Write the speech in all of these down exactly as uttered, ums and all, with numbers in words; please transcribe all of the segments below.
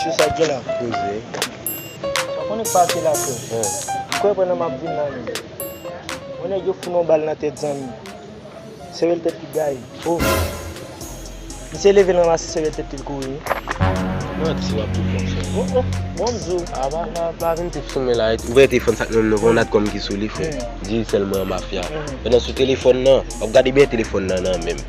Mesye sa gen la. Poze. Sa konnen k pase la frè. Ou kwè pandan m ap vin la menm. Yon nèg yo fout yon bal nan tèt zanmi. Sere l tèt li gaye. Oh. Misye leve l ranmase sere l tèt li l kouri. Manti w ap tou fè frè. Oh oh. Bon m di w. A pa pa pa vin te filme la. Ou vè telefòn sa k nan men nou pa yon natcom ki sou li frè. Di sèlman mafya. Pandan sou telefòn nan w ap gade byen telefòn nan nan men m.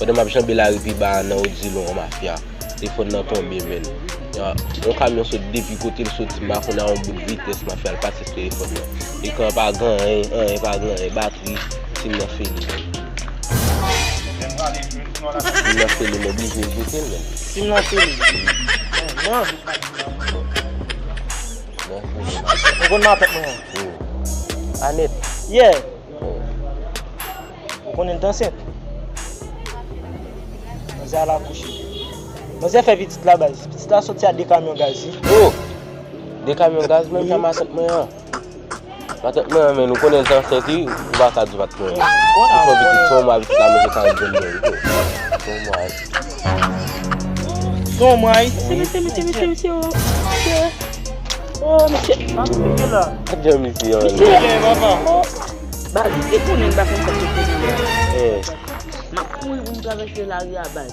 Pandan m ap janbe lari pi ba a nan Odilon mafya. Telefòn nan tonbe, men. Ya, yon kamyon sot depi kote l soti, m pa konn a yon bout vitès, mafya al pase sou telefòn nan. Ekran pa gen anyen, anyen pa gen anyen, batri, sim nan fini, men. Sim nan fini, m oblije jete l, men. Sim nan fini. Non. Ou konn matant mwen an? Anèt. Yeah. Ou konnen l t ansent. Manzè al akouche. Manzè fè pitit la baz. Pitit la soti a de kamyon gaz wi. Oh! De kamyon gaz menm jan matant mwen an. Matant mwen an, men nou konnen l t ansent wi, ou pa ka di matant mwen an. Li fè pitit se yon mwa pitit la manje karant grenn mwen wi. Se yon mwa wi. Se yon mwa wi. Mesye, mesye, mesye, mesye, mesye, oh, mesye. Oh, mesye. Ap fè la. Ap fè misye, wi. Mesye, papa. Oh. Baz, e konnen m pa konn sa k te fè nan men. Eh. M ap kouri pou m travèse lari a, baz.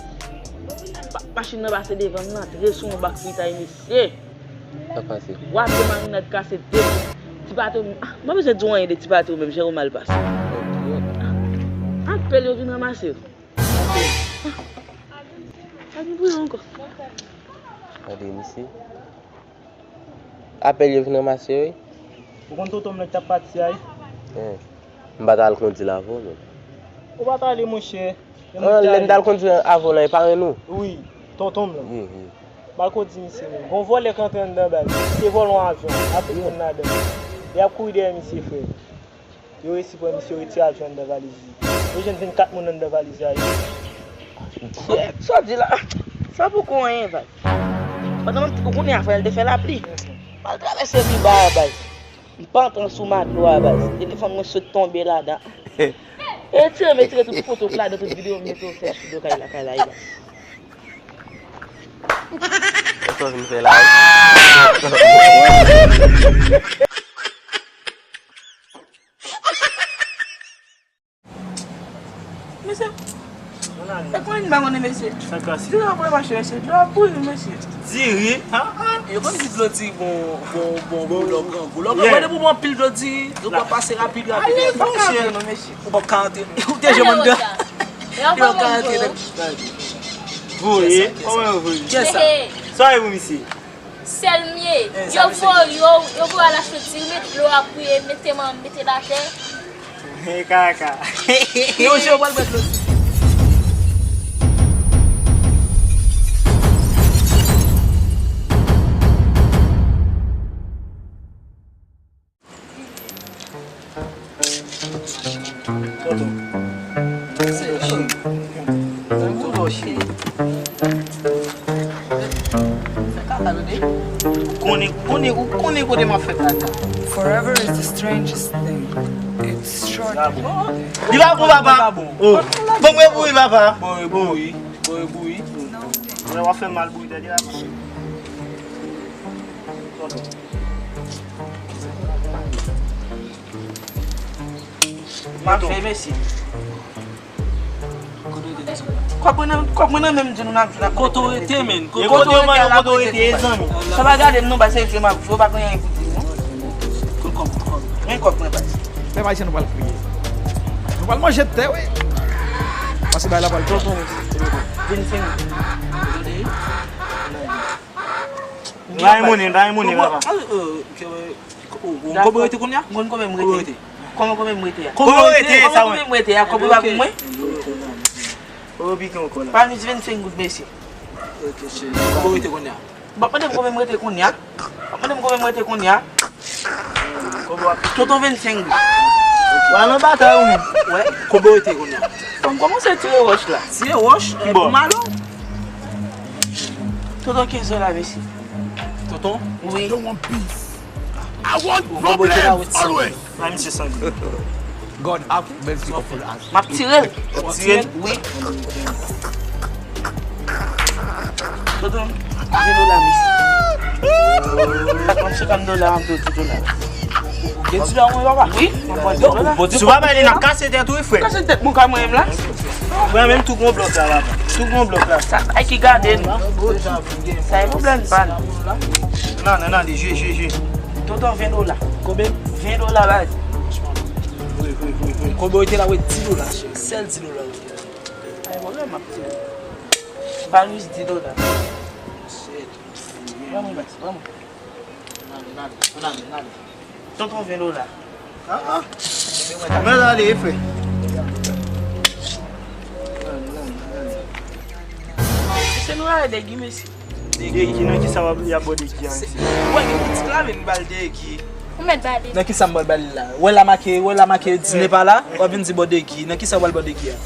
Pa- Machin nan pase devan m, l antre sou yon bak fritay, mesye. Sa pase? W ap gen marinad kase de. Ti Patro, ah, m pa bezwen di w anyen de Ti Patro menm, Jerome al pase. Apèl yo vin ranmase yo. Pa gen bri ankò. Gade, mesye. Apèl yo vin ranmase yo, wi. Ou konn tonton m nan ki t ap pati a, wi? Eh. M pa t al kondi l avè w, menm. Ou pa t ale, monchè. An, lè m t al kondi avè w lan, e parenn ou? Wi, tonton m lan. Wi, wi. M al kondi misye, menm. Gon vòlè k antre anndan baz. Misye vòlè yon avyon, ap desann ladan. Y ap kouri dèyè misye, frè. Yo resi pran misye, yo retire avyon anndan valiz li. Yo jwenn vennkat moun anndan valiz la, wi. Sa w di la? Sa poko anyen, baz. Pandan m, ou konnen afè l te fè lapli. M al travèse pi ba a, baz. M pantan sou matlo a, baz. Telefòn mwen sot tonbe ladan. Etire m, etire tout foto k ladan, tout videyo m mete yo fè studio kay la, kay la, e baz. E sa w vin fè la? Mesye, e konbyen m pa konnen, mesye? Sa k pase? Dlo ap mache, mesye. Dlo ap boule, mesye. Diri? Ah, ah. Yo konn di dlo diri bon, bon, bon, bon, lò grangou. Lò grangou, depi w bwè anpil dlo diri, yo pral pase rapid, rapid. Ale, pa ka antre, non, mesye. Ou p ap ka antre. Ou te janm anndan? Yo p ap ka antre nan. Voye, kòman yo voye? Kiyès sa? Sa e pou misye? Sèl m ye. Yo voye, yo, yo voye al achte diri, met dlo a bouyi, mete manman m, mete l atè. He kaka. Yo, je w pral bwè dlo. Tonton. Se cheri. Zanmi tonton cheri. Fè kaka tande. Ou konnen, ou konnen, ou konnen kote m ap fè kaka. Forever is the strangest thing. It's short. Li pa bon, papa. Oh. Bon, mwen bouyi, papa. Bon, e bouyi. Bon, e bouyi. Mwen w ap fè mal bouyi, tande la. Tonton. M ap fè, mesye. Kòb mwen nan, kòb mwen nan men m di nou n ap, n ap. Kote w rete, men? Kote w rete, kote w rete, zanmi? Sa pa gade m non, baz, se jwe m ap jwe, pa gen anyen pou di non. Kote kòb, kote kòb? Men kòb mwen, baz. Pèp ayisyen, nou pral kriye. Nou pral manje tè, wi. Pase bay la pral tonton. Vennsenk. Bay monnen, bay monnen, papa. Kote w rete kounye a? Mwen konbyen m rete? Konbyen, konbyen m rete a? Konbyen w rete, sa mwen? Konbyen m rete a? Kòb ou pa pou mwen? Ou pikan ankò la. Pa vin di vennsenk goud, mesye. Kote w rete kounye a? Ou pa mande m konbyen m rete kounye a? Ou pa mande m konbyen m rete kounye a? Tonton vennsenk goud. Ou al nan batay ou menm. Wè. Konbyen w rete kounye a? Fò m kòmanse tire wòch la. Tire wòch? Ki bò? Malo. Tonton kenz dola, mesye. Tonton? Wi. I want problems always. Bay misye san goud. God have mercy upon us. M ap tire l. W ap tire l? Wi. Tonton, vin nou la, mesye. Sa konn senkant dola, m ap di w di dola. Gen ti dola mwen, papa? Wi, mwen pran di dola. Si w pa bay li, n ap kase tèt ou, wi, frè. Kase tèt mwen, ka mwen menm la. Mwen menm tou gon blòk la, papa. Tou gon blòk la. Sa, ay ki gade n. Sa e pwoblèm pa n. Nan, nan, nan, jwe, jwe, jwe. Tonton, ven dola. Konbyen? Ven dola, baz. Wi, wi, wi, wi. Konbyen w te la, wi, di dola, chè. Sèl di dola, wi. Ay, pwoblèm, m ap di. Ba nou jis di dola. Shit. Pran mwen, baz, pran mwen. N ale, n ale, n ale, n ale. Tonton, ven dola. Ah, ah. Men ale, frè. Mesye, nou ale Degi, mesye. Degi, nan kisa w ap, y ap bò Degi a, mesye? Wè, gen pitit la, men ba l Degi. Ou mèt ba l Degi. Nan kisa m ba l la? Wè la make, wè la make dine pa la, w ap vin di bò Degi. Nan kisa w al bò Degi a?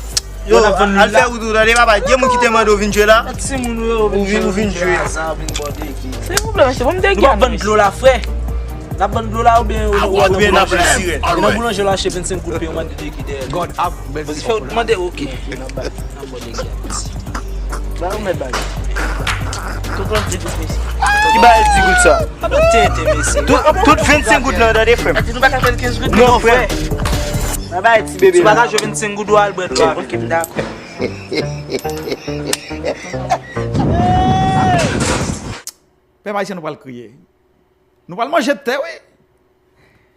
Yo, al fè wout ou tande, papa. Gen moun ki te mande w vin jwe la. Timoun yo, ou vin, ou vin jwe. Sa vin bò Degi. Se pwoblèm, se bon, m te... Nou p ap vann dlo la, frè. N ap vann dlo la oubyen ou... Oubyen n ap vann sirèt. Nan boulanje la, achte vennsenk goud, peye yon bann de Degi dèyè. Fè w mande, oke. N ap ba, n ap bò Degi a. Ba ou mèt ba li. Tonton, di goud, mesye. Ki ba l di goud sa? Pa nou tenten, mesye. Tout, tout vennsenk goud lan, tande, frè m. Epi nou pa ka fè l kenz goud? Non, frè. Ba bay ti bebe la. Si w pa ka jwe vennsenk goud, w al bwè dlo avè l. Oke, m dakò. Pèp ayisyen, nou pral kriye. Nou pral manje tè, wi.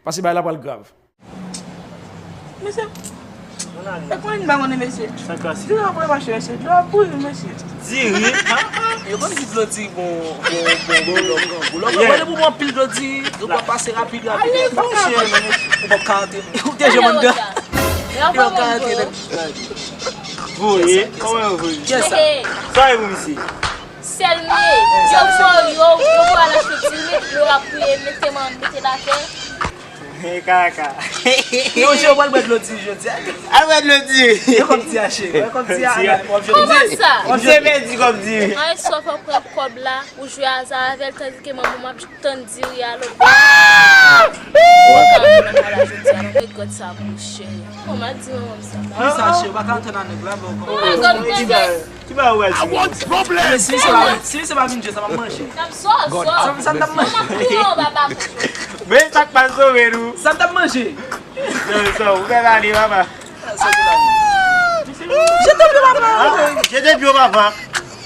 Paske bagay la pral grav. Mesye, e konbyen m pa konnen, mesye? Sa k pase? Dlo ap mache, mesye. Dlo ap bouyi, mesye. Diri? Yo konn di dlo diri bon, bon, bon, bon, bon, bon. Lè w pran pou bon anpil dlo diri, yo pral pase rapid, rapid. Ou p ap ka antre. Ou te jwenn anndan. Yo p ap ka antre nan. Voye, kòman yo voye? Kiyès sa? Sa e pou misye. Sèl m ye, yo voye, yo, yo pral achte diri, yo ap priye, mete m, mete l atè. He, kaka. Yo, je, w al bwè dlo diri jodi a. Al bwè dlo diri. E kòm ti a, cheri. E kòm ti a. Kòman sa? Misye pèdi kòb diri. Ay, sòf ap pran kòb la, ou jwe aza avè l, tandike manman m ap tann diri a lòt bò. Ou ka vin nan kay la jodi a, nan regrèt sa pou cheri. Kòman di manman m sa? Ki sa, cheri? Ou pa ka antre nan nèg la, bon, kòman? Ki ba ou wè di? Men si misye pa, si misye pa vin jwe, sa m ap manje. Sa, sa m t ap manje. Men sa k pa sove nou. Sa m t ap manje. Sa, sa, ou fè pale, papa. Jete pye, papa. Jete pye, papa.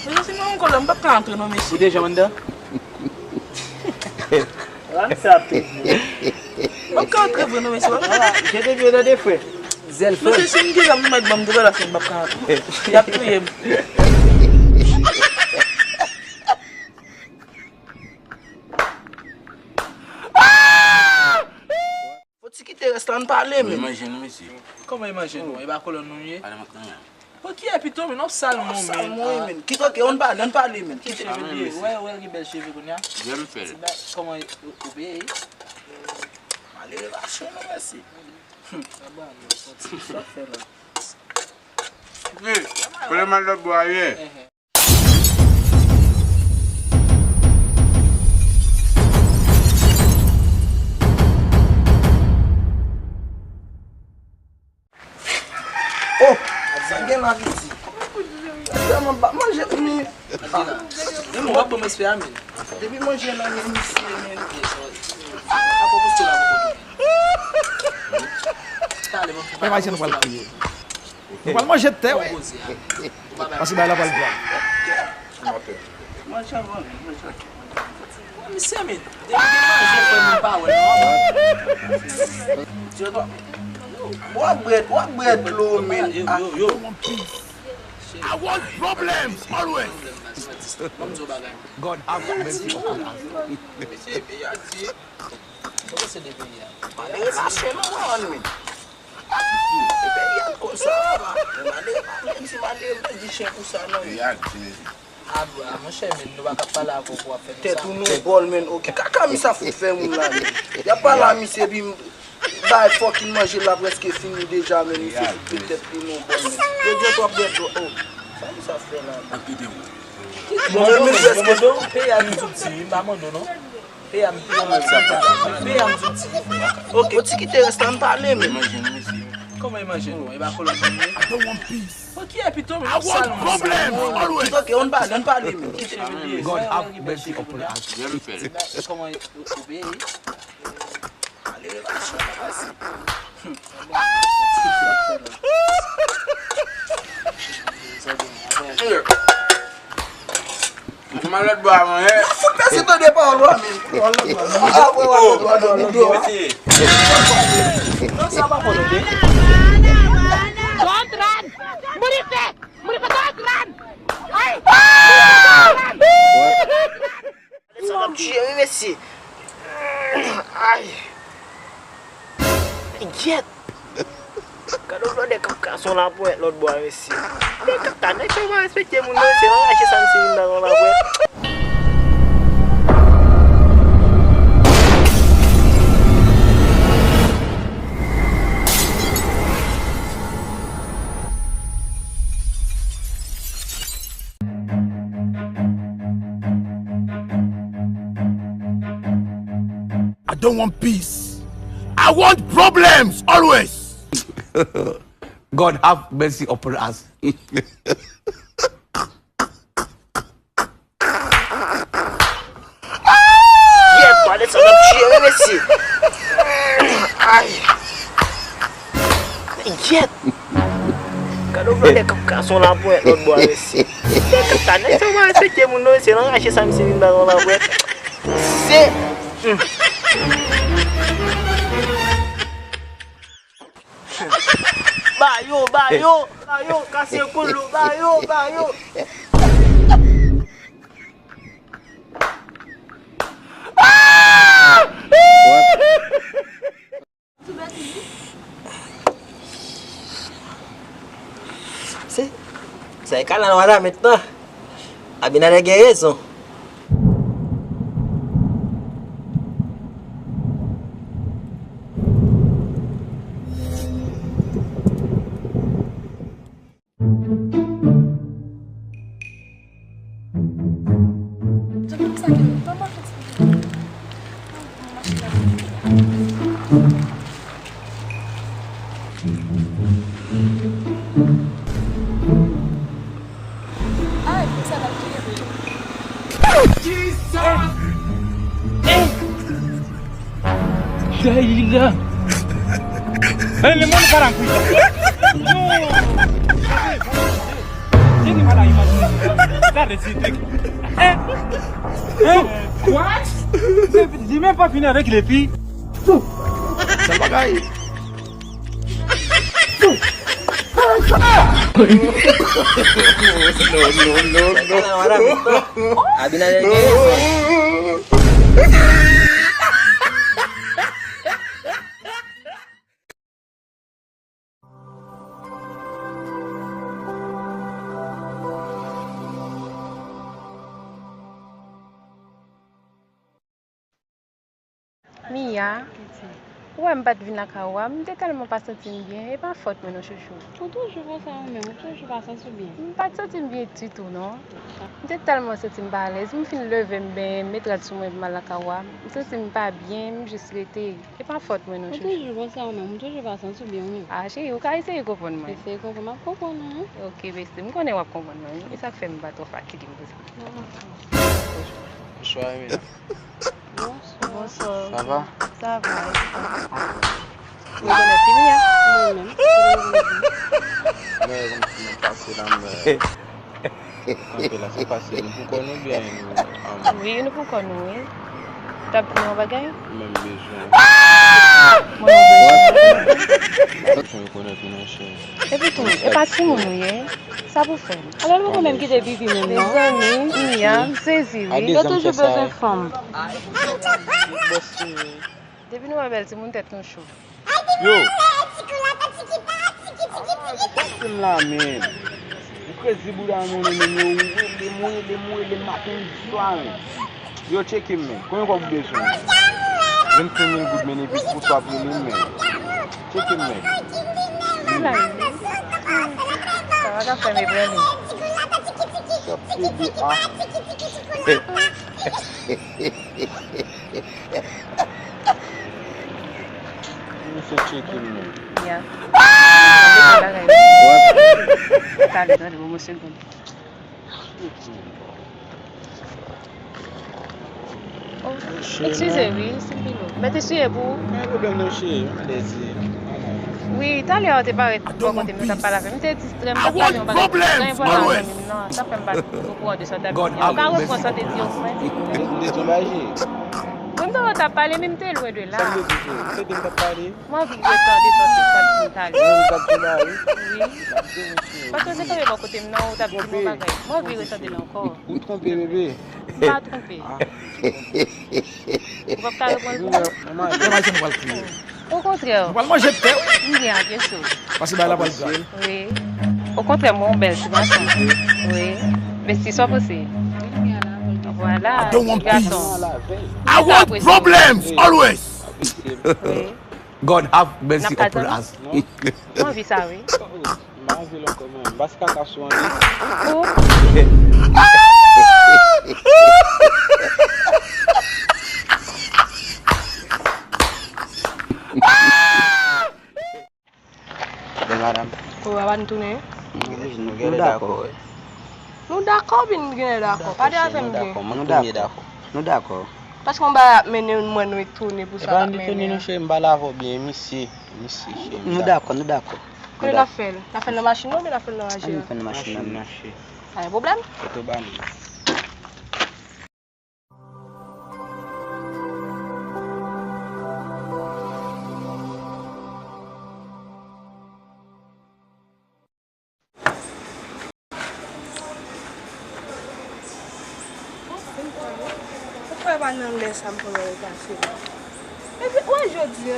Mesye, si mwen ankò la, m p ap ka antre non, mesye. Ou deja anndan? Ram sa ap pete. M ap ka antre vre non, mesye. Jete pye nan de frè. Zèl frè. Mesye, si m gen zam, nou mèt ban m de bal, m p ap ka antre. Y ap touye m. Fò ti kite rès la, ann pale, men. Manje nou, mesye. Kòman e manje nou? E pa kolòn nou ye? Pale m ak nou. Bon, kiyès pito, men w ap sal mwen, men. Sal mwen, men. Kite, oke, ann pale, ann pale, men. Kite cheve li ye. Wè, wè, li gen bèl cheve kounye a. Jan m fè l. Kòman ou, ou byen? Malere rache, non, mèsi. Sa fè la. Wi, konnen mal lòt bò a ye. Oh, sa gen la, piti. Vrèman, pa manje, men. Men w ap ban m respè a, men. Depi manje nan men misye, men. Apa poste la pou kote. Talè, mwen fè pa. Mwen pa jan nou pral kriye. Nou pral manje tè, wi. Paske bagay la pral grav. Manje avan, manje. Wè, misye, men. Depi gen manje, frè, mwen pa wè, non. W ap bwè, w ap bwè dlo, men. Yo, yo, yo. I want problems always. Ban m di w bagay. God have mercy upon us. Mesye, peyi a di. Sa w panse de peyi a? Malere mache, non, mwen, men. E peyi a konsa, papa. Malere pa menm si malere pèdi chen pou sa, non. Peyi a di, mesye. A, bra, monchè, men nou pa ka pale avè w pou w ap fè nou sa. Tèt ou non bòl, men. Oke, kaka misye ap fout fè moun la, men. Y ap pale a misye, epi bay fucking manje la prèske fini deja, men. Misye fout pete tèt li non bòl, men. Yo di w twòp bèt, oh. Sa misye ap fè la, men? Bon, men, men, prèske. Peyi a nou tout di, wi, m pa mande w, non. Peyi a m pi bon moun sa. Peyi a m di w di. Oke. Ou ti kite rès la, ann pale, men. Manje nou, mesye. Kòman e manje nou? E pa kolon nou ye? I don't want peace. Bon, ki e pito, men I want problems always. Ok, on pale, on pale, men. Ki cheve li ye? God have mercy upon us. Kòman e obeyi? Ale, ale. Mwen lòt bò a mwen, eh. Fout mèsi tande pawòl ou a, men. Mwen lòt bò a, men. Ah, mwen lòt bò a, men. Non, sa pa fò, tande. Dòtran! Mouri fè! Mouri fè Dòtran! Ay! Alèksandra ap tiye wi, mesye. Ay. Gyèt. Gade yon flò nèg k ap kase yon laponyèt lòt bò a, mesye. Nèg k ap ta nèg sa yo pa respekte moun, non, mesye, nan rache sa, mesye, vin nan yon laponyèt. I don't want peace. I want problems always. God have mercy upon us. Yè, pale sa n ap tiye wi, mesye. Ay. Gyèt. Gade yon flò nèg k ap kase yon laponyèt lòt bò a, mesye. Nèg k ap ta nèg sa yo pa respekte moun, non, mesye, nan rache sa, mesye, vin ba yon laponyèt. Se. Ba yo, ba yo, ba yo, kase koulou, ba yo, ba yo. Se, se kala wala mentnan. Abinader gen rezon. Ay, pou sa n ap touye. Jesus! Dayila! Ey, men mwen pa la kouy. Yo! Jenny pa la imajine. Gade ti trik. Hein? Hein? What? Li menm pa fini avèk li epi. Sèl bagay. No, no, no, no. Abinader gen rezon. Mia, ou wè m pa t vin lakay ou a, m te tèlman pa santi m byen, e pa fòt mwen non, chouchou. Ou toujou konsa ou menm, ou toujou pa santi w byen. M pa t santi m byen ditou non. M te tèlman santi m pa alèz, m fin leve m benyen, m met rad sou mwen pou m al lakay ou a, m santi m pa byen, m jis rete. E pa fòt mwen non, chouchou. Ou toujou konsa ou menm, ou toujou pa santi w byen ou menm. Ah, cheri, ou ka eseye konprann mwen. Eseye konprann, m ap konprann ou wi. Ok, besti, m konnen w ap konprann mwen wi. E sa k fè m pa twò fatige m konsa. Bonswa, Emina. Bonswa. Sa va? Sa va. Ou rekonèt li, Mia? Mwen menm. Mwen kòmsi mwen pase la, mwen kanpe la, sa pase, nou pou kò nou byen, nou, um, wi, nou pou kò nou, wi. T ap di yon bagay? Mwen bezwen. Mwen bezwen. Bezwen rekonèt ou, non, cheri. Epi tou, e pa timoun ou ye? Sa pou fè? Alò, nou menm ki te vivi menm, non? Mezanmi, Mia, m sezi, wi. Yo toujou bezwen fanm. Depi nou wè bèl timoun, tèt nou cho. Yo! Tcheke m la, men. Ou krezi bouda mwen, men, men, ou rele m, ou rele m, ou rele m maten, midi, swa, men. Yo, tcheke m, men. Konbyen kòb ou bezwen? Vennsenk mil goud, men, epi pou sa ap rele m, men. Tcheke m, men. Sa va ka fè m ebranle. Sa pede a. Misye tcheke m, men. Ya. bagay. Talè, tande, bon, mwen segond. Oh, eskize, wi, Silvino. Mete sou ye pou ou. Pa gen pwoblèm non, cheri, m alèz. Wi, talè a ou te parèt bò kote m, nou t ap pale avè m. M te distrè, m t ap pale yon bagay ki trè enpòtan avè m nan. Sa fè m pa t okouran de sa w t ap di. Ou ka reprann sa w te di yo pou mwen, silvouplè? M te di yon bagay, cheri. Wi, m te wè w t ap pale, men m te lwen de la. Sa m te di, cheri? M te di m t ap pale. Mwen anvi retande sa w te di m talè. Mwen menm m t ap di w bagay, wi. Wi. M t ap di w, cheri. Paske se kanpe bò kote m nan, ou t ap di m yon bagay. Mwen anvi retande l ankò. Ou twonpe, bebe. M pa twonpe. Ah. Ou p ap ka reprann pou mwen? Manman, manman, nou pral kriye. Okontrè. Nou pral manje tè. M byen ak yo cho. Paske bagay la pral grav. Wi. Okontrè, mwen yon bèl ti gason. Wi. Mèsi, sa w panse? Vwala, ti gason. I don't want peace. I want problems always. Wi. God have mercy upon us. Mwen anvi sa, wi. M pa anvi l ankò, mwen. M pase kaka sou an li. Ou? Bèl madanm. Ou wè, pa n tounen. Nou dakò, wi. Nou dakò, oubyen nou genlè dakò? Pale avè m byen. Nou dakò. Nou dakò. Paske yon bagay ap mennen mwen nou tounen pou sa ap mennen. E pa nou tounen non, cheri, m pale avè w byen, misye, misye, cheri. Nou dakò, nou dakò. Kote n ap fè l? N ap fè l nan machin nan oubyen n ap fè l nan raje a? Ann fè l nan machin nan. Pa gen pwoblèm. Kote w ba nou? Ou kwè pa nan lè sa m konn wè yo pase la. Epi, ou wè jodi a,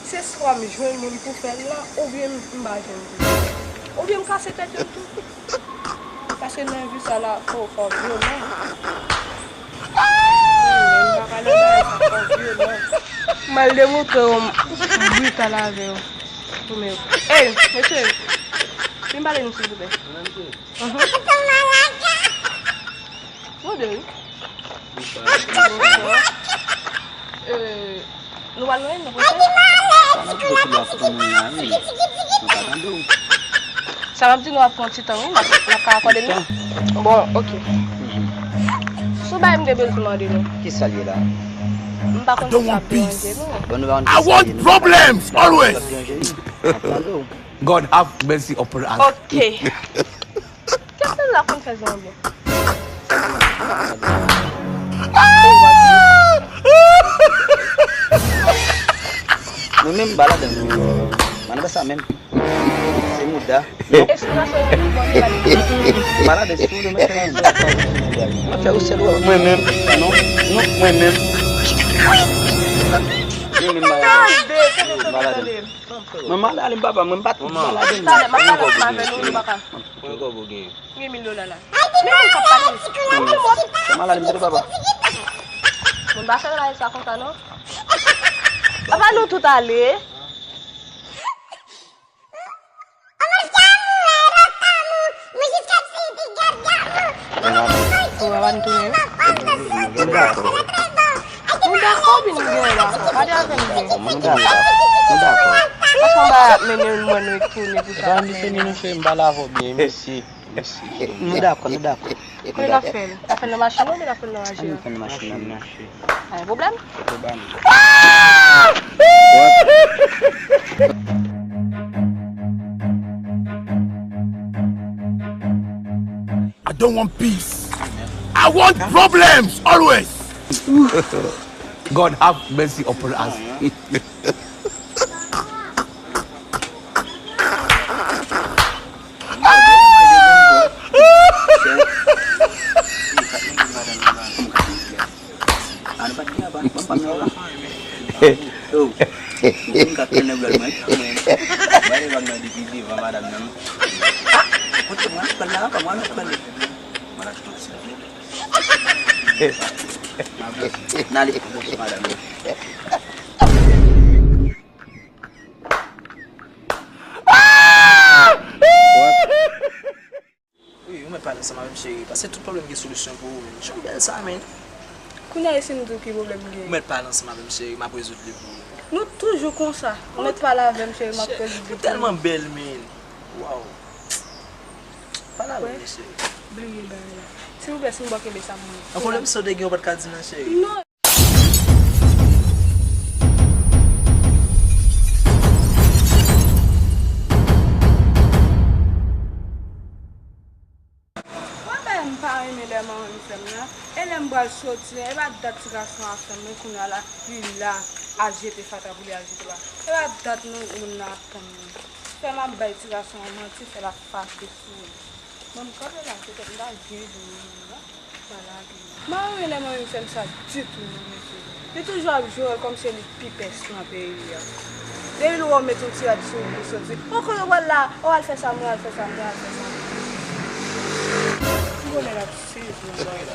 se swa m jwenn moun pou fè l la, oubyen m, m pa jwenn moun. Oubyen m kase tèt yo tou. Paske nan vi sa la, fò, fò vyolan. Mwen menm, m pa ka nan bagay sa, fò vyolan. M al demontre w m brital avè w. Ey, mesye, vin pale nou, silvouplè. Mhm. Mande wi. Bonswa. Euh, nou pral lwen, nou prese? Sa n ap di pou la pou moun la, wi. Nou pa tande w. Sa m ap di nou ap pran ti tan, wi, n ap, n ap ka akòde nou. Bon, ok. Mhm. Si w bay m de bezwen mande nou. Ki sa l ye la? M pa konn si sa ap deranje nou. Bon, nou pa konn ki sa l ye, nou pa tande w. N ap tande w. God have mercy upon us. Ok. Kèk moun la konn fè jan byen. Mwen menm, m pa ladan l. Mwen pa sa menm. Se mouda. Non. M pa ladan l, si w vle, mwen fè yon. Mwen fè yon sèl wè. Mwen menm. Non, non, mwen menm. Mwen menm, m pa ladan l. M pa ladan l. Mwen mal ale m papa, mwen m pa t mal ale m. Talè, m ap pale ansanm avè nou, nou pa ka. Konbyen kòb ou genyen? Gen mil dola la. Men moun k ap pale. Konbyen mò? Fè mal ale m tande papa. Moun pa fè bagay sa konsa non. Papa nou tout ale. Ou pa va n tounen. Nou dakò oubyen nou genlè dakò? Pale avè m byen. Nou dakò. Nou dakò. Paske m pa mennen mwen nou tounen pou sa. Epa m tounen non cheri, m pale avè w byen, mèsi. Mèsi cheri. Nou dakò, nou dakò. Kote n ap fè l? N ap fè l nan machin nan oubyen n ap fè l nan raje a? Ann fè l nan machin nan. Pa gen pwoblèm. Kote w ba nou? I don't want peace. I want problems always. God have mercy upon us. N ale pou madanm yo. Wi, ou mèt pale ansanm avè m, cheri, paske tout pwoblèm gen solisyon pou ou, menn. Jan w bèl sa, menn. Kounye a e si m di w ki pwoblèm m genyen? Ou mèt pale ansanm avè m, cheri, m ap rezoud li pou ou. Nou toujou konsa. Ou mèt pale avè m, cheri, m ap rezoud li pou ou. Ou tèlman bèl, men. Waw. Pale avè m, cheri. Bliye bagay la. Silvouplè, si m ba w kenbe sa pou mwen. An pwoblèm sa w te gen, ou pa t ka di m nan, cheri. Non. Wè bagay m pa renmen lè manman m fè m nan. E lè m pral soti an, e pa dat ti gason an ap tann mwen, kounye a la, li la, al jete fatra pou li al jete la. E pa dat non moun nan ap tann mwen. Fè m ap bay ti gason an manti, fè l ap fache sou mwen. Ban m kanpe la, petèt m ta gen dlo nan men m la. Pa lage non. M pa renmen lè manmi m fè m sa ditou non, mesye. Li toujou ap jwe wòl kòmsi li pi pès nan peyi a. Depi l wè w met yon ti rad sou ou, li soti. O, kote w pral la? O, al fè sa, mwen al fè sa, mwen al fè sa. Ki bonè l ap sezi anba la.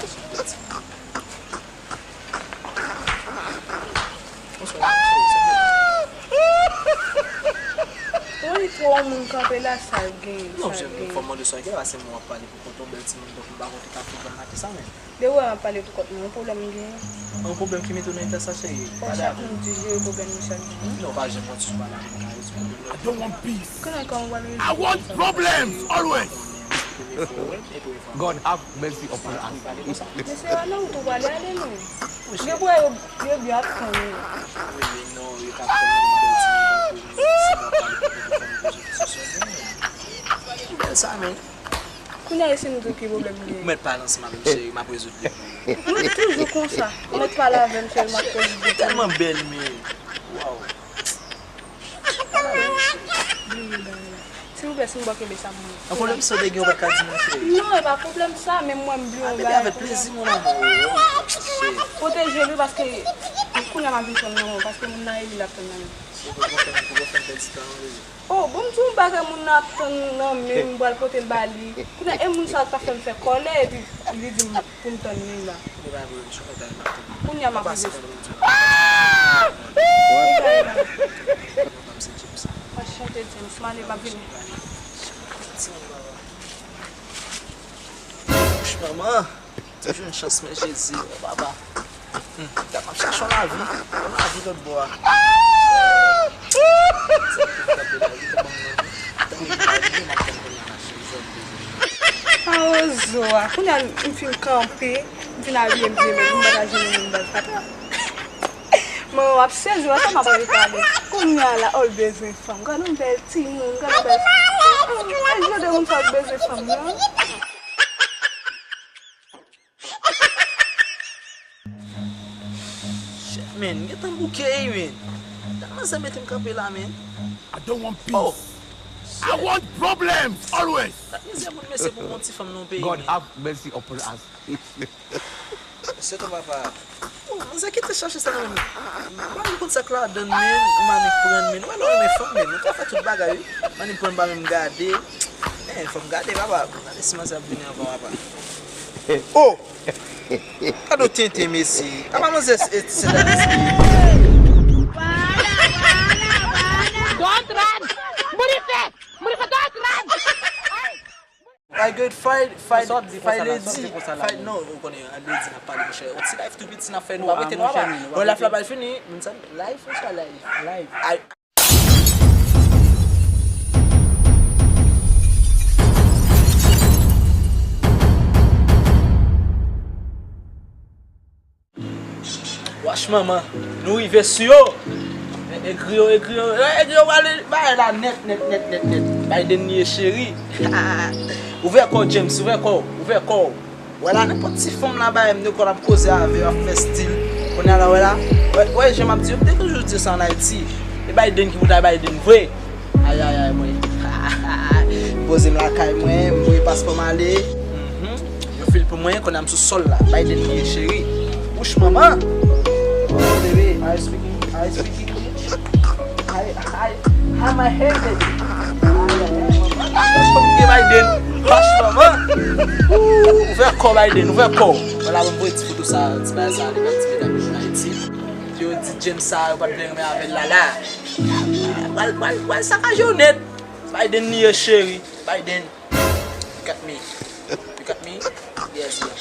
Bonswa, mesye. Wi, twò moun kanpe la, sa l gen, non, sa l gen. Fò m mande sa l gen, paske mwen w ap pale pou kont ou, bèl timoun, donk m pa konn ki ka fè pran nan ki sa, men. Depi w wè m ap pale pou kont mwen, yon pwoblèm m genyen. Yon pwoblèm ki mete w nan eta sa, cheri? Fò chak moun di jere pwoblèm li chak jou, wi. Non, pa janm konn sou pale avèk Karis, pwoblèm nan. I don't want peace. Konnen kòman w pral rezoud sa? I want problems always. God have mercy upon us. Mesye, nan wout ou pral ale, non. Gen bwè yo, yo byen ap tann ou. Wi, men non, yo t ap tann mwen bèl timoun tankou mwen, si mwen pale pou kont ou, fò m poze kesyon sou sa, men. Bèl sa, men. Kounye a e si m di w ki pwoblèm m genyen? Ou mèt pale ansanm avè m, cheri, m ap rezoud li pou ou. Nou toujou konsa. Ou mèt pale avè m, cheri, m ap rezoud li pou ou. Ou tèlman bèl, men. Waw. Bliye bagay la. Silvouplè, si m ba w kenbe sa pou mwen. An pwoblèm sa w te gen, ou pa t ka di m nan, cheri. Non, e pa pwoblèm sa, men mwen m bliye yon bagay. A, bebe, avèk plezi, mon amour. Cheri. Pwoteje l, wi, paske kounye a m ap vin pran l nan men w, paske moun nan e li l ap tann nan men m. Cheri, pou w fè m, pou w fè m pèdi tan an, bebe. Oh, bon, m di w bagay moun nan ap tann nan men m, m pral pote l ba li. Kounye a, e moun sa a k ta fè m fè kòlè, epi li di m pou m tann li la. Kounye a m ap rive. Ah! Anchante, James. M ale, m ap vini. Manman. Toujou yon chans, men Jezi, o papa. Hmm, gad, m ap chache yon lavi, yon lavi lòt bò a. Awozo a, kounye a m fin kanpe, m fin abiye m byen bèl, m pa ta jwenn moun bèl papa. Manman w ap sezi, wè sa m ap anvi pale. Kounye a la, o l bezwen fanm. Gad yon bèl timoun, gad yon bèl. E jan de moun sa w bezwen fanm nan. Shit, man, gentan bouke, ey, man. Dat manzè mete m kanpe la, man. I don't want peace. Oh, I want problems always. Dat mizè moun mesye pou yon ti fanm nan peyi, man. God have mercy upon us. Se ton papa. Oh, manzè kite chache sa nan men m. Mwen m konn sa k ladann, man. M annik pran, man. Wè lè w renmen fanm, man. Ou ka fè tout bagay, wi. M annik pran, m pa menm gade. Eh, fò m gade, papa. Gade si manzè ap vini ankò, papa. Oh! Gade yon tenten, mesye. Apa manzè se, se, se, Don't run! Move it! Move it! Don't run! Ay, good, fight, fight, fight lady. Fight, non, ou konnen, an lady n ap pale, monchè. Yon ti live tou piti n ap fè, nou pa mete nou aba. Bon, live la pral fini, moun sa, live, monchè, live. Live. Ay. Wach manman, nou rive sou yo. E, egri yo, egri yo, e, egri yo pral bay la nèt, nèt, nèt, nèt, nèt. Biden li ye cheri. Ouvè kò w, James, ouvè kò w, ouvè kò w. Wè la, nenpòt ti fanm la bay m de kò l ap koze avè yo, ap fè stil. Kounye a la, wè la, wè, wè jan m ap di yo, m te toujou di yo sa ann Ayiti. E Biden ki pou ta Biden vre. Ay, ay, ay, mwen. M poze m lakay mwen, m voye paspò m ale. Mhm. Yo fil pou mwen, kounye a m sou sòl la. Biden li ye cheri. Wouch manman. Oh, bebe, are you speaking, are you speaking English? I, I, I'm a head baby. Ay, ay, ay, manman. Fòk gen Biden. Wouch manman. Ouvè kò Biden, ouvè kò. Wè la, mwen voye ti foto sa, ti bagay sa, li nan ti medam yo ann Ayiti. Yo di James sa, yo pa t vle renmen avè l la la. Pral, pral, pral sakaje yo nèt. Biden li ye cheri. Biden. Look at me. Look at me. Yes, yeah.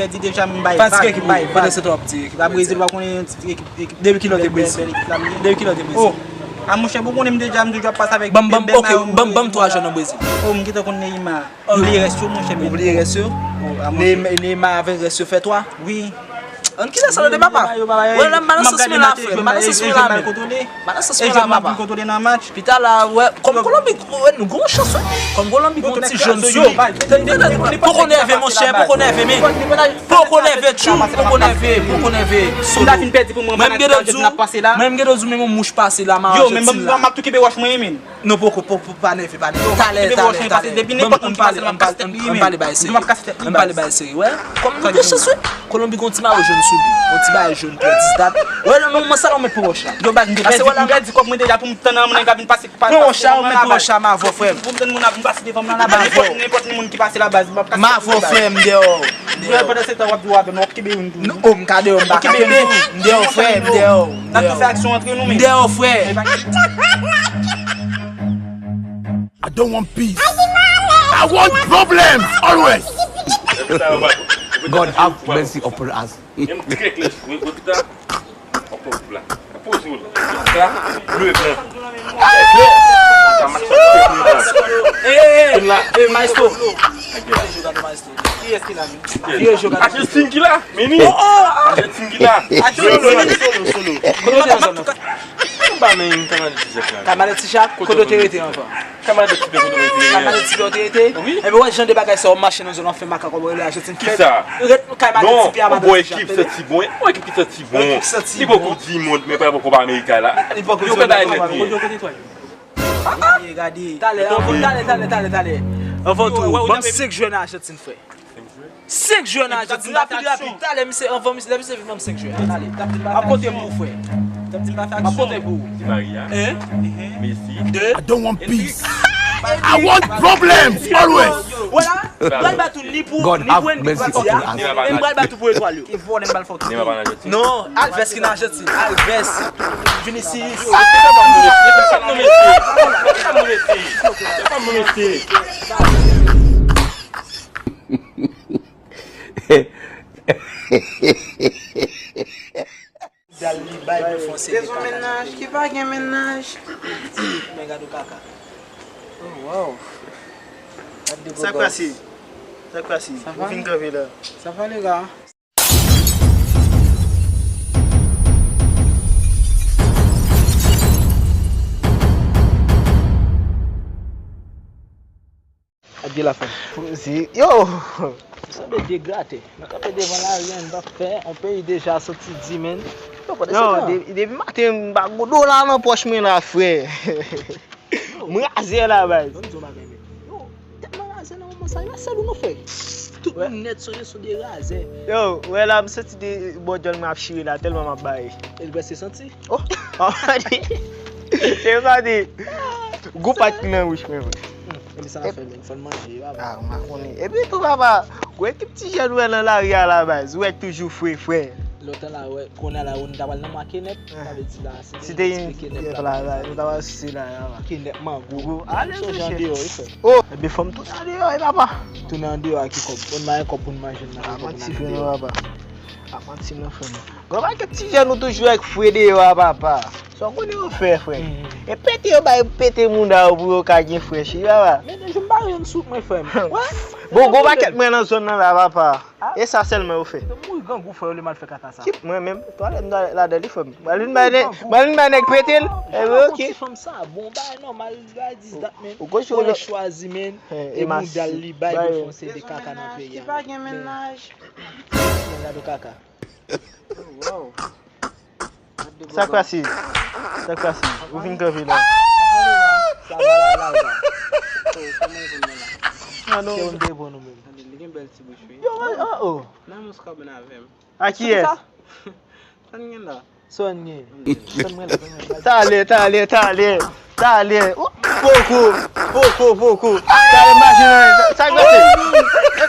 pèdi deja, m bay vag, m bay vag. Pandan se tan w ap di ekip Brezil. Brezil, w pa konnen yon ti ekip, ekip. Depi kilè w te Brezil? Bèl, bèl ekip la m ye. Depi kilè w te Brezil? Oh! A monchè, pou konnen m deja, m toujou ap pase avèk Bèl, bèl Mayo. Ban m, ban m, ok, ban m, ban m twa jwè nan Brezil. Oh, m gentan konn Neymar. M bliye rès yo, monchè, men. Ou bliye rès yo? Oh, a monchè. Neymar, Neymar avèk rès yo fè twa? Wi. An kilè sa, tande papa? Wè, la, m pa nan sans mwen la, frè. M pa nan sans mwen la, men. M pa nan sans mwen la, papa. Pita la, wè, kòm Kolonbi, wè, nou gon chans, wè. Kòm Kolonbi gon ti jòn sou li. Poko nève, monchè, poko nève, men. Poko nève, tchou, poko nève, poko nève. Solo. Mwen, m gen dwa di w, mwen, m gen dwa di w, men yon mouch pase la, m a Ajantin la. Yo, men m ap tou kenbe wòch mwen, men. Non, poko, poko, pa nève, pa nève. Talè, talè, talè. Depi nenpòt moun ki pase la, m ap kase tèt li, men. Ann pale bay seri. Ann pale bay seri, wè. Kòm nou gen chans, wi. Kolonbi gon ti mayo jòn sou li. Gon ti bagay jòn trè dis dat. Wè, nan moman sa la, ou mèt pran wòch la. Yo, baz, m te pèdi, m pèdi kòb mwen deja pou m tann nan moun nan ka vin pase. Pran wòch la, ou mèt pran wòch la, m avè w, frè m. Pou m tann moun ap vin pase devan m nan la, baz. Nenpòt, nenpòt moun ki pase la, baz, m ap kase tèt li, baz. M avè w, frè m, deyò. Deyò. Pandan se tan w ap di w avè m, w ap kenbe youn tou. Non, oh, m ka deyò, m pa ka kenbe. M deyò, frè, m deyò. N ap tou fè aksyon antre nou, men. M deyò, frè. I don't want peace. I want problems always. God have mercy upon us. Yon ti kèk lè, wè, wè, pita. Ankò la. Poze w la. Sa, bleu blanc. Sa, match la. Ey, ey, ey, ey, maestro. Kiyès ki la menm? Vye jwe gade. Ajantin ki la, meni. Oh, oh. Ajantin ki la. Ajantin, solo, solo, solo. Kote w te ansanm nan? Anba men kamarad Tijak la. Kamarad Tijak, kote w te rete anvan? Kamarad Tijak, kote w te rete? Kamarad Tijak, kote w te rete? Wi. Enben, wè jan de bagay sa yo mache nan zòn an fè makak, wè, lè Ajantin fè. Kisa? Ret nou kay Madan Tipi a Madan Tijak. Non, bon, ekip santi bon. Bon, ekip santi bon. Li poko di mond, men pa poko pa Amerika la. Li poko di mond. Yo fè bagay nèt li ye. Gade, gade. Talè, anvan, talè, talè, talè, talè. Anvan tou, ban m senk jwè nan Ajantin, frè. Senk jwè nan Ajantin, rapid, rapid. Talè, misye, anvan, misye, lè misye vin, ban m senk jwè. Talè. M ap konte pou ou, frè. M ap konte pou ou. Di Maria. Hein? Messi. De. I don't want peace. I want problems always. Voilà. M pral bat ou ni pou, ni pou ennmi pati a. E m pral bat ou pou etwal yo. Ki vòlè m bal fòk. Neymar pa nan Ajantin. Non, Alves ki nan Ajantin. Alves. Vinicius. Se pa move, se pa move, se pa move. Dal li bay pou fon seri de kaka. Bezwen mennaj ki pa gen mennaj. Men gade kaka. Oh, wow. Gade de gwo gòs. Sa k pase? Sa k pase? Ou vin kanpe la. Sa va, le gars? Adye la fè. Poze. Yo! Ou sanble degrate. Nou kanpe devan lari, n pa fè yon peyi deja soti di, men. Yo, pandan se tan. Yo, de- depi maten, m pa gon dola nan pòch mwen la, frè. M razè la, baz. Ban m di w yon bagay, men. Yo, tèlman razè nan moman sa, yo sèl ou nou fè. Tout moun nèt sonje sou de razè. Yo, wè la, m santi de bò djòl mwen ap chire la, tèlman m ap bay. E l prèske santi. Oh! Se sa di. Gwo pat ki nan wouch mwen, vre. Epi sa n ap fè menm, fò n manje, papa. Ah, m pa konnen. Epi tou, papa, gwo ekip ti jèn ou wè nan lari a la, baz. Ou wè toujou fre, frè. Lontan la, wè, kounye a la, ou ta pral nan make nèt, sa vle di la, si te gen la, la, nou ta pral sise la, la, la. Make nèt, mango. Gwo, ale sonje andeyò, wi, frè. Oh, epi fò m tounen andeyò, wi, papa. Tounen andeyò a ki kòb? Bon, n pa gen kòb pou n manje nan. Ah, manti, frè, non, papa. Ah, manti, non, frè, non. Gwo pakèt ti jèn ou toujou ak fre deyò a, papa. Sa w konnen yo fè, frè? E pete yo bay pete mounda yo pou yo ka gen frèch, wi, papa. Men de jou m pa jwenn souk mwen, frè m. Wè. Bon, gwo pakèt mwen nan zòn nan la, papa. E sa sèlman yo fè. Yo mouri grangou, frè, yo le mal fè kaka sa. Ki mwen menm, twalèt m twalèt ladan li, frè m. Mwen vin bay nèg, mwen vin bay nèg pete l. E wi, ok. Ti fanm sa, bon, bay nòmal, bay dis dat, men. Ou koche yo chwazi, men. E mounda li bay pou fon seri de kaka nan peyi a. Ki pa gen mennaj. Men gade kaka. Wow. Sa k pase? Sa k pase? Ou vin kanpe la. Sa va la, la, la. Oh, kòman ou konn la? Ah, non. Se ou m te pran nou menm. Li gen bèl ti bouch, wi. Yo, oh, oh. Nan mous kòb nan avè m. A kiyès? Sa n gen la. Sa n gen. Sa n gen la. Talè, talè, talè. Talè. Oh, poko, poko, poko. Talè machin nan. Sa k pase?